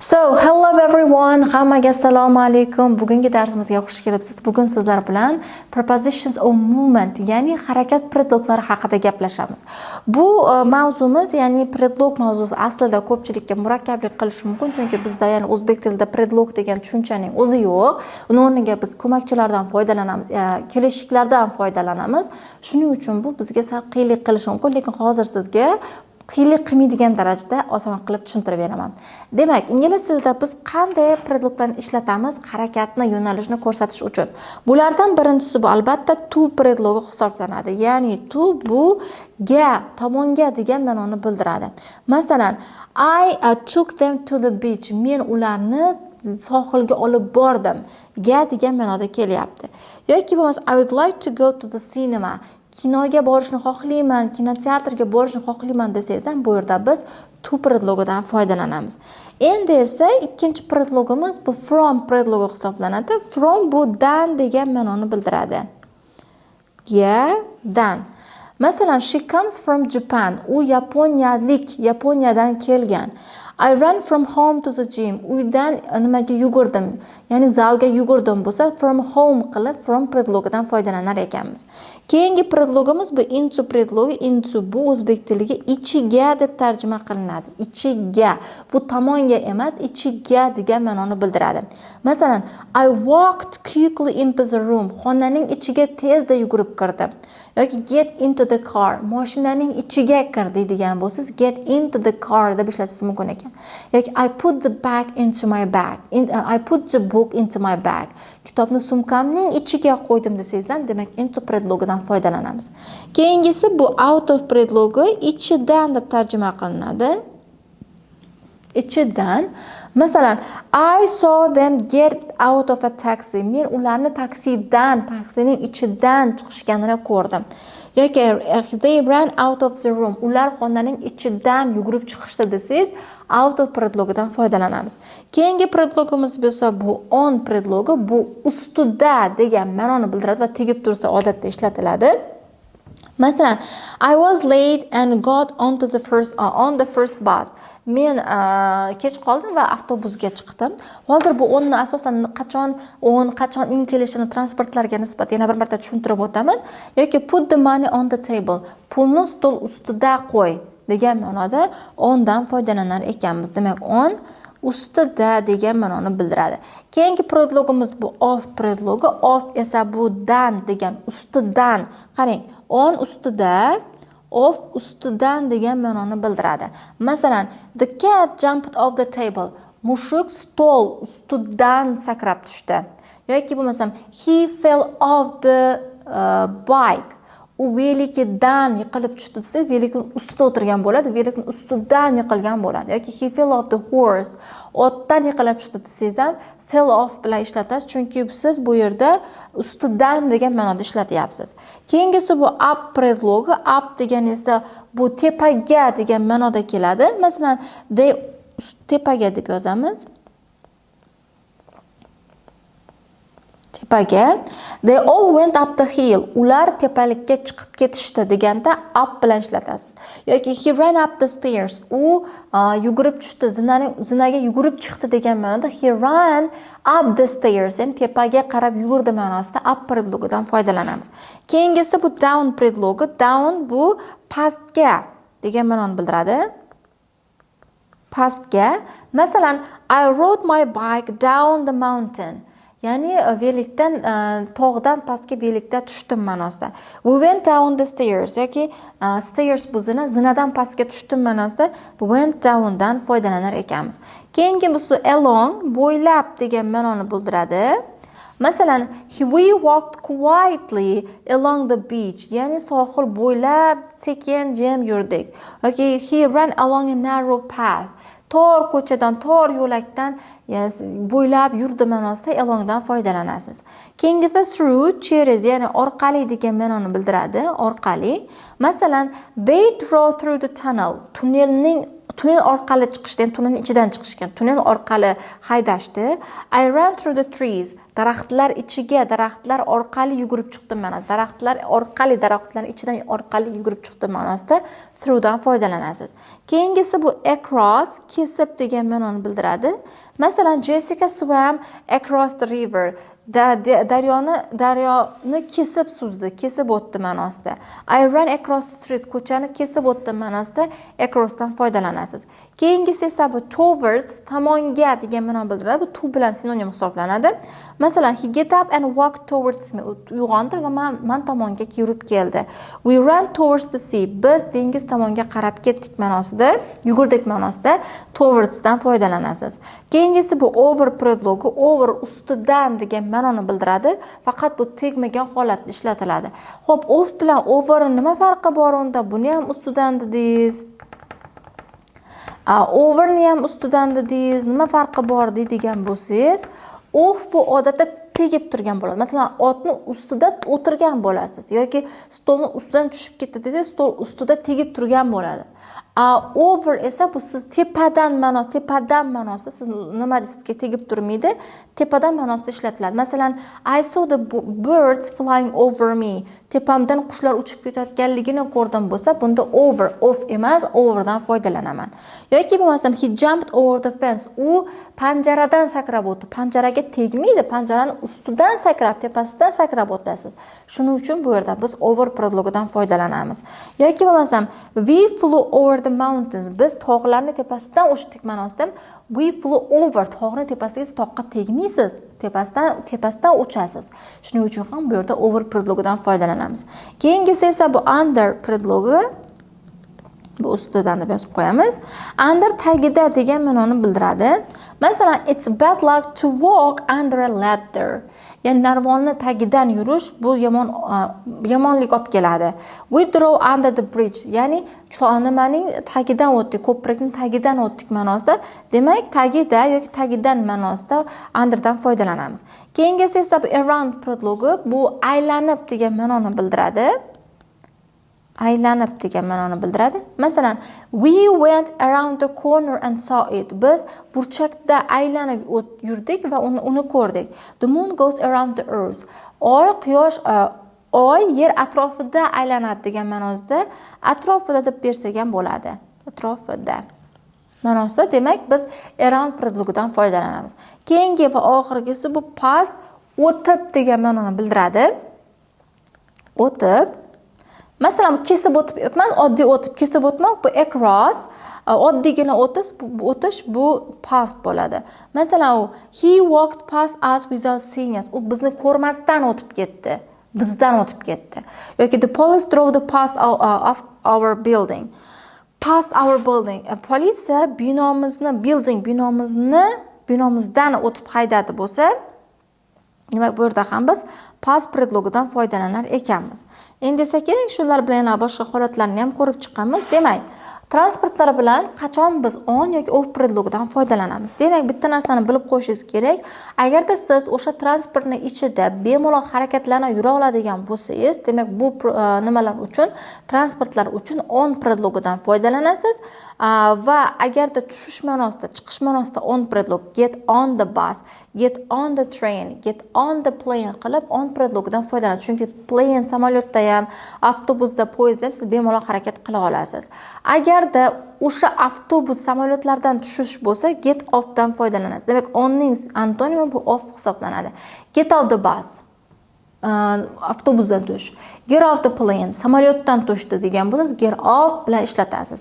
So, hello everyone. Hammaga assalomu alaykum. Bugungi darsimizga xush kelibsiz. Bugun sizlar bilan prepositions of movement, ya'ni harakat predloglari haqida gaplashamiz. Bu mavzumiz, ya'ni predlog mavzusi aslida ko'pchilikka murakkablik qilishi mumkin, chunki bizda, ya'ni o'zbek tilida predlog degan tushunchaning o'zi yo'q. Uni o'rniga biz ko'makchilardan foydalanamiz, kelishiklardan foydalanamiz. Shuning uchun bu bizga sal qiyinlik qilishi mumkin, lekin hozir sizga qiyinlik qilmaydigan darajada oson qilib tushuntirib beraman. Demak, ingliz tilida biz qanday predloglarni ishlatamiz harakatni, yo'nalishni ko'rsatish uchun? Bulardan birinchisi bu albatta to predlogi hisoblanadi. Ya'ni to bu ga, tomonga degan ma'noni bildiradi. Masalan, I took them to the beach. Men ularni sohilga olib bordim. Ga degan ma'noda kelyapti. Yoki bo'lmasa I would like to go to the cinema. Kinoga borishni xohlayman, kinoteatrga borishni xohlayman desangiz ham, bu yerda biz to predlogidan foydalanamiz. Endi esa ikkinchi predlogimiz bu from predlogi hisoblanadi. From bu dan degan ma'noni bildiradi. Ga, dan. Masalan, she comes from Japan. U yaponiyalik, Yaponiyadan kelgan. I ran from home to the gym. Uydan nimaga yugurdim? Ya'ni zalga yugurdim bo'lsa, from home qilib from predlogidan foydalanar ekanmiz. Keyingi predlogimiz bu into predlogi. Into bu o'zbek tiliga ichiga deb tarjima qilinadi. Ichiga. Bu tomonga emas, ichiga degan ma'noni bildiradi. Masalan, I walked quickly into the room. Xonaning ichiga tezda yugurib kirdim. Yoki get into the car. Mashinaning ichiga kir deydigan bo'lsangiz, get into the car deb ishlatishingiz mumkin ekan. Yoki I put the bag into my bag. I put the book into my bag. Kitobni sumkamning ichiga qo'ydim desangiz ham, demak into predlogidan foydalanamiz. Keyingisi bu out of predlogi, ichidan deb tarjima qilinadi. Ichidan. Masalan, I saw them get out of a taxi. Men ularni taksidan, taksining ichidan chiqishganini ko'rdim. Yoki they ran out of the room. Ular xonaning ichidan yugurib chiqishdi desangiz, out of predlogidan foydalanamiz. Keyingi predlogimiz bo'lsa bu on predlogi, bu ustida degan ma'noni bildiradi va tegib tursa odatda ishlatiladi. Masalan, I was late and got onto the first on the first bus. Men kech qoldim va avtobusga chiqdim. Hozir bu onni asosan qachon on, qachon in kelishini transportlarga nisbatan yana bir marta tushuntirib o'taman. Yoki put the money on the table. Pulni stol ustida qo'y degan ma'noda ondan foydalanar ekanmiz. Demak, on ustida degan ma'noni bildiradi. Keyingi predlogimiz bu off predlogi. Off esa bu dan degan, ustidan. Qarang, on ustida, off ustidan degan ma'noni bildiradi. Masalan, the cat jumped off the table. Mushuk stol ustidan sakrab tushdi. Yoki bo'lmasam he fell off the bike. U velikidan yiqilib tushdi desak, velikning ustida o'tirgan bo'ladi, velikning ustidan yiqilgan bo'ladi. Yoki he fell off the horse. Otdan yiqilib tushdi desangiz ham fell off bilan ishlatasiz, chunki siz bu yerda ustidan degan ma'noda ishlatyapsiz. Keyingisi bu up predlogi. Up degani esa bu tepaga degan ma'noda keladi. Masalan, they tepaga deb yozamiz. Tepaga. They all went up the hill. Ular tepalikka chiqib ketishdi deganda up bilan ishlatasiz. Yoki he ran up the stairs. U yugurib tushdi, zinaga yugurib chiqdi degan ma'noda he ran up the stairs, ya'ni tepaga qarab yugurdi ma'nosida up predlogidan foydalanamiz. Keyingisi bu down predlogi. Down bu pastga degan ma'noni bildiradi. Pastga. Masalan, I rode my bike down the mountain. Ya'ni velikdan, tog'dan pastga velikda tushdim ma'nosida. We went down the stairs yoki stairs bu zina, zinadan pastga tushdim ma'nosida went downdan foydalanar ekanmiz. Keyingi bu along, bo'ylab degan ma'noni bildiradi. Masalan, we walked quietly along the beach. Ya'ni sohil bo'ylab sekin jim yurdik. Yoki he ran along a narrow path. Tor ko'chadan, tor yo'lakdan, Ya'ni bo'ylab yurdi ma'nosida alongdan foydalanasiz. Keyingisi through, через, ya'ni orqali degan ma'noni bildiradi. Orqali. Masalan, they drove through the tunnel. Tunnel orqali chiqishdi, ya'ni tunnelning ichidan chiqishgan. Tunnel orqali haydashdi. I ran through the trees. Daraxtlar ichiga, daraxtlar orqali yugurib chiqdim mana. Daraxtlar orqali, daraxtlar ichidan orqali yugurib chiqdim ma'nosida throughdan foydalanasiz. Keyingisi bu across, kesib degan ma'noni bildiradi. Masalan, Jessica swam across the river. Daryoni kesib suzdi, kesib o'tdi ma'nosida. I ran across the street, ko'chani kesib o'tdim ma'nosida acrossdan foydalanasiz. Keyingisi esa bu towards, tomonga degan ma'noni bildiradi. Bu to bilan sinonim hisoblanadi. Masalan, he get up and walked towards me. Uyg'ondi va man tomonga yurib keldi. We ran towards the sea. Biz dengiz tomonga qarab ketdik ma'nosida, yugurdik ma'nosida towardsdan foydalanasiz. Keyingisi bu over predlogi, over ustidan degan ma'noni bildiradi. Faqat bu tegmagan holatda ishlatiladi. Xo'p, off bilan over nima farqi bor unda? Buni ham ustidan dedingiz. Overni ham ustidan dedingiz. Nima farqi bor deydigan bo'lsangiz, off bu odatda tegib turgan bo'ladi. Masalan, otni ustida o'tirgan bo'lasiz yoki stolni ustidan tushib ketdi desangiz, stol ustida tegib turgan bo'ladi. Over esa bu siz tepadan ma'no, tepadan ma'nosida, siz nima sizga tegib turmaydi, tepadan ma'nosida ishlatiladi. Masalan, I saw the birds flying over me. Tepamdan qushlar uchib ketayotganligini ko'rdim bo'lsa, bunda over, off emas, overdan foydalanaman. Yoki bo'lmasam, he jumped over the fence. U panjaradan sakrab o'tdi. Panjaraga tegmaydi, panjarani ustidan sakrab, tepasidan sakrab o'tasiz. Shuning uchun bu yerda biz over predlogidan foydalanamiz. Yoki bo'lmasam, we flew over the mountains. Biz tog'larni tepasidan uchdik ma'nosida we flew over, tog'ni tepasiga, siz toqqa tegmaysiz, tepasidan uchasiz. Shuning uchun ham bu yerda over predlogidan foydalanamiz. Keyingisi esa bu under predlogi. Bu ustidan deb yozib qo'yamiz. Under tagida degan ma'noni bildiradi. Masalan, it's bad luck to walk under a ladder. Ya'ni narvonni tagidan yurish bu yomonlik olib keladi. We drove under the bridge. Ya'ni nimaning tagidan o'tdik, ko'prikning tagidan o'tdik ma'nosida. Demak, tagida yoki tagidan ma'nosida underdan foydalanamiz. Keyingisi esa bu around predlogi, bu aylanib degan ma'noni bildiradi. Aylanib degan ma'noni bildiradi. Masalan, we went around the corner and saw it. Biz burchakda aylanib yurdik va uni ko'rdik. The moon goes around the earth. Oy, quyosh, oy yer atrofida aylanadi degan ma'nosida atrofida deb bersak ham bo'ladi. Atrofida ma'nosida, demak, biz around predlogidan foydalanamiz. Keyingi va oxirgisi bu past, o'tib degan ma'noni bildiradi. O'tib. Masalan, kesib o'tib emas, oddiy o'tib, kesib o'tmoq bu across, oddiygina o'tish bu past bo'ladi. Masalan, u he walked past us without seeing us. U bizni ko'rmasdan o'tib ketdi. Bizdan o'tib ketdi. Yoki the police drove the past of our building. Past our building. Politsiya binomizni, building binomizdan o'tib haydadi bo'lsa, demak, bu yerda ham biz past predlogidan foydalanar ekanmiz. Endi esa keling, shular bilan yana boshqa holatlarni ham ko'rib chiqamiz. Demak, transportlar bilan qachon biz on yoki off predlogidan foydalanamiz? Demak, bitta narsani bilib qo'yishingiz kerak. Agarda siz o'sha transportni ichida bemalol harakatlanib yura oladigan bo'lsangiz, demak, bu nimalar uchun? Transportlar uchun on predlogidan foydalanasiz. Va agarda tushish ma'nosida, chiqish ma'nosida on predlog, get on the bus, get on the train, get on the plane qilib on predlogidan foydalanasiz. Chunki plane, samolyotda ham, avtobusda, poyezdda ham siz bemalol harakat qila olasiz. Agarda o'sha avtobus, samolyotlardan tushish bo'lsa, get offdan foydalanasiz. Demak, onning antonimi bu off hisoblanadi. Get off the bus, avtobusdan tush. Get off the plane, samolyotdan tushdi degan bo'lsangiz, get off bilan ishlatasiz.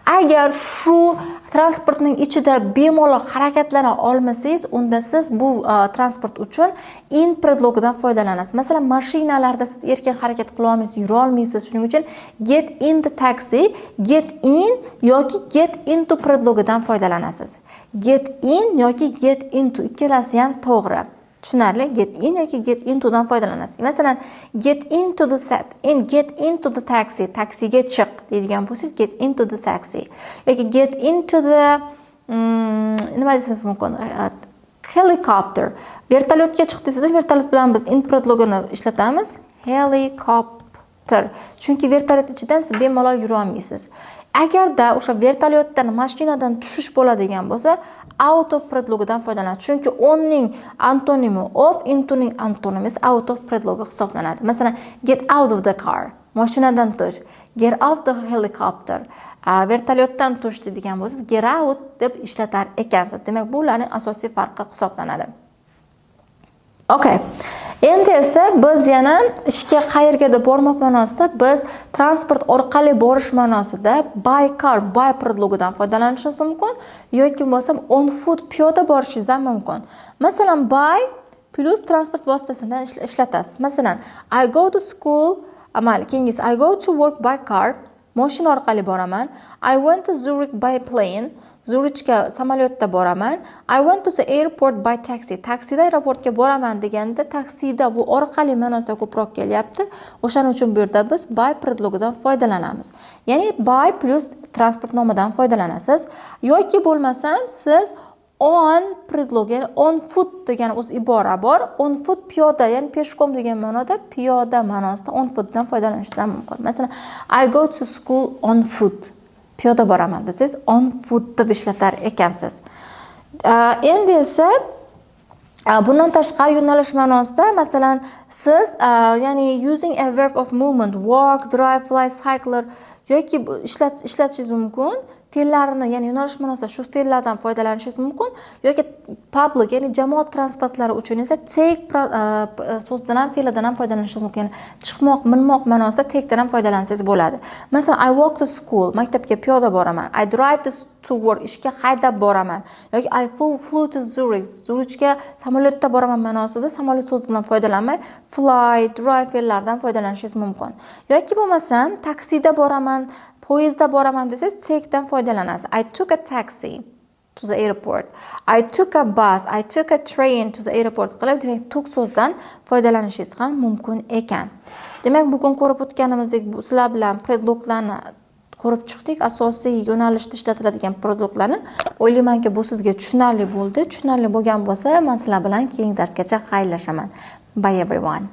Agar shu transportning ichida bemalol harakatlana olmasangiz, unda siz bu transport uchun in predlogidan foydalanasiz. Masalan, mashinalarda siz erkin harakat qila olmaysiz, yura olmaysiz. Shuning uchun get in the taxi, get in yoki get into predlogidan foydalanasiz. Get in yoki get into, ikkalasi ham to'g'ri. Tushunarli? Get in yoki get into dan foydalanasiz. Masalan, get into the set, in get into the taxi, taksiga chiq deydigan bo'lsangiz, get into the taxi yoki get into the, nima desamiz mumkin? Helicopter. Vertolyotga chiq desangiz, vertolyot bilan biz in predlogini ishlatamiz. Helicopter. Chunki vertolyot ichidan siz bemalol yura olmaysiz. Agarda o'sha vertolyotdan, mashinadan tushish bo'ladigan bo'lsa, out of predlogidan foydalanasiz. Chunki onning antonimi off, intoning antonimi esa out of predlogi hisoblanadi. Masalan, get out of the car. Mashinadan tush. Get off the helicopter. Vertolyotdan tush degan bo'lsangiz, get out deb ishlatar ekansiz. Demak, bu ularning asosiy farqi hisoblanadi. Okay. Endi esa biz yana ishga qayergadir bormoq ma'nosida, biz transport orqali borish ma'nosida by car, by predlogidan foydalanishimiz mumkin yoki bo'lmasam on foot, piyoda borishingiz ham mumkin. Masalan, by plus transport vositasini ishlatasiz. Masalan, I go to school, mayli, keyingisi I go to work by car. Mashina orqali boraman. I went to Zurich by plane. Zurichga samolyotda boraman. I went to the airport by taxi. Taksida aeroportga boraman deganda, taksida, bu orqali ma'nosida ko'proq kelyapti. O'shaning uchun bu yerda biz by predlogidan foydalanamiz. Ya'ni by plus transport nomidan foydalanasiz yoki bo'lmasam siz on predlog, ya'ni on foot degan o'zi ibora bor. On foot piyoda, ya'ni пешком degan ma'noda, piyoda ma'nosida on footdan foydalanishingiz ham mumkin. Masalan, I go to school on foot. Piyoda boraman desangiz, on foot deb ishlatar ekansiz. Endi esa bundan tashqari yo'nalish ma'nosida, masalan, siz, ya'ni using a verb of movement, walk, drive, fly, cycle yoki ishlatishingiz mumkin fe'llarni, ya'ni yo'nalish ma'nosida shu fe'llardan foydalanishingiz mumkin yoki public, ya'ni jamoat transportlari uchun esa take so'zidan ham, fe'lidan ham foydalanishingiz mumkin. Ya'ni chiqmoq, minmoq ma'nosida takedan ham foydalansangiz bo'ladi. Masalan, I walk to school, maktabga piyoda boraman. I drive to work, ishga haydab boraman yoki I flew to Zurich, Zurichga samolyotda boraman ma'nosida samolyot so'zidan foydalanmay, fly, drive fe'llaridan foydalanishingiz mumkin yoki bo'lmasam taksida boraman, poyezdda boraman desangiz, takedan foydalanasiz. I took a taxi to the airport. I took a bus, I took a train to the airport qilib, demak, took so'zidan foydalanishingiz ham mumkin ekan. Demak, bugun ko'rib o'tganimizdek, bu sizlar bilan predloglarni ko'rib chiqdik, asosiy yo'nalishda ishlatiladigan predloglarni. O'ylaymanki, bu sizga tushunarli bo'ldi. Tushunarli bo'lgan bo'lsa, man sizlar bilan keyingi darsgacha xayrlashaman. Bye, everyone.